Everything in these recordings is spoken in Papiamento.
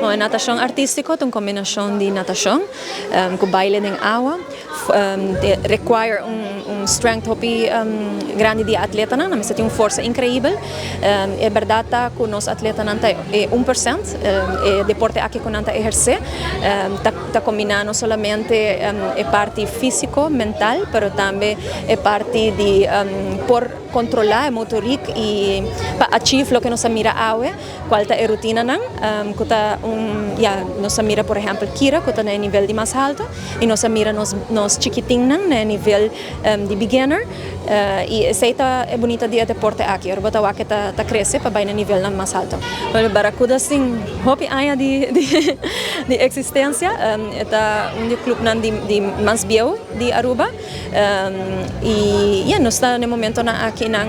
Bon, e natashon artístiko ta un kombinashon di natashon ku baile den awa. Te require un strength hopi grandi di e atletanan, nan mester tin un forsa inkreibel. E bèrdat ta ku nos atletanan ta e 1%, e deporte aki ku nan ta ehersé ta kombiná no solamente e parti físiko, mental, pero tambe e parti di por Kontrolá e motorik i pa achieve loke nos a mira awe, kual ta e rutinanan ku ta un, ya, nos a mira por ehèmpel Kira ku ta na e nivel di mas haltu i nos a mira nos nos chikitinnan na e nivel di beginner i esei ta e bunita di e deporte aki, ora bo ta wak e ta ta krese pa bai na nivelnan mas haltu. Bueno, Barracudas tin hopi aña di di eksistensia, e ta un di e klupnan di di mas bieu di Aruba. Y ya, nos ta na e momentonan aki nan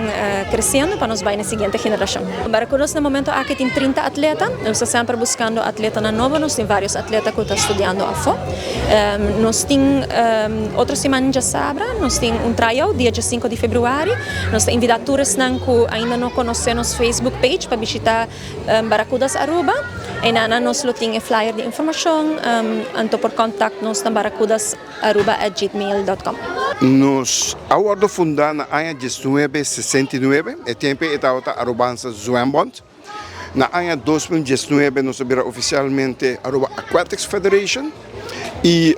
creciendo pa nos bay na e siguiente generacion. Barracudas na e momento aki tin 30 atleta. Nos ta semper buscando atletanan nobo. Nos tin varios atleta cu ta studiando afo. Nos tin otro siman djasabra nos tin un tryout dia 5 di februari. Nos ta invita tur esnan cu ainda no conoce nos Facebook page pa bishita Barracudas Aruba. Eynana nos lo tin e flyer di informacion. Anto por contact nos na Barracudas. aruba@gmail.com. Nos a wordo funda na aña 1969, e tempo e tabata Arubaanse Zwembond. Na aña 2019 nos a bira oficialmente Aruba Aquatics Federation y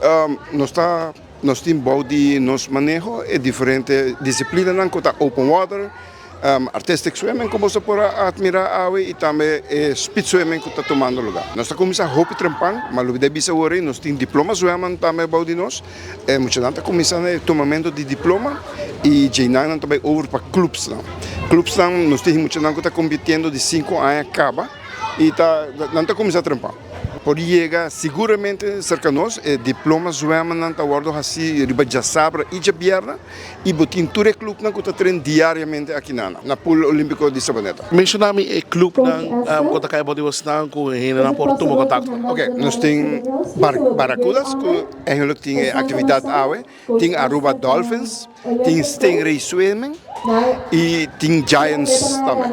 nos ta nos tin bou di nos maneho e diferente disciplinanan cu ta open water, Artistic swimming ku boso por a admira awe i tambe e speed swimming ku ta tumando luga. Nos ta kuminsá hopi trempan, ma lo debí sa wor ei nos tin diploma zwemmen tambe bou di nos. E muchanan ta kuminsá na e tumamentu di diploma i djeinan nan ta bai over pa klupsnan. Klupsnan nos tin muchanan ku ta kompitiendo di sinku aña kaba i ta nan ta kuminsá trempan. Por yega siguramente serka nos. E diploma zwemmennan ta wordo hasi riba djasabra i djabièrnè i bo tin tur e klupnan ku ta tren diariamente akinan na Pool Olimpico di Sabaneta. Menshoná mi e klupnan ku ta kai bou di bosnan ku hendenan por tuma kontakto. Oke, nos tin Barracudas ku eigenlijk tin e aktividat awe, tin Aruba Dolphins, tin Stingray Swimming i tin Giants tambe.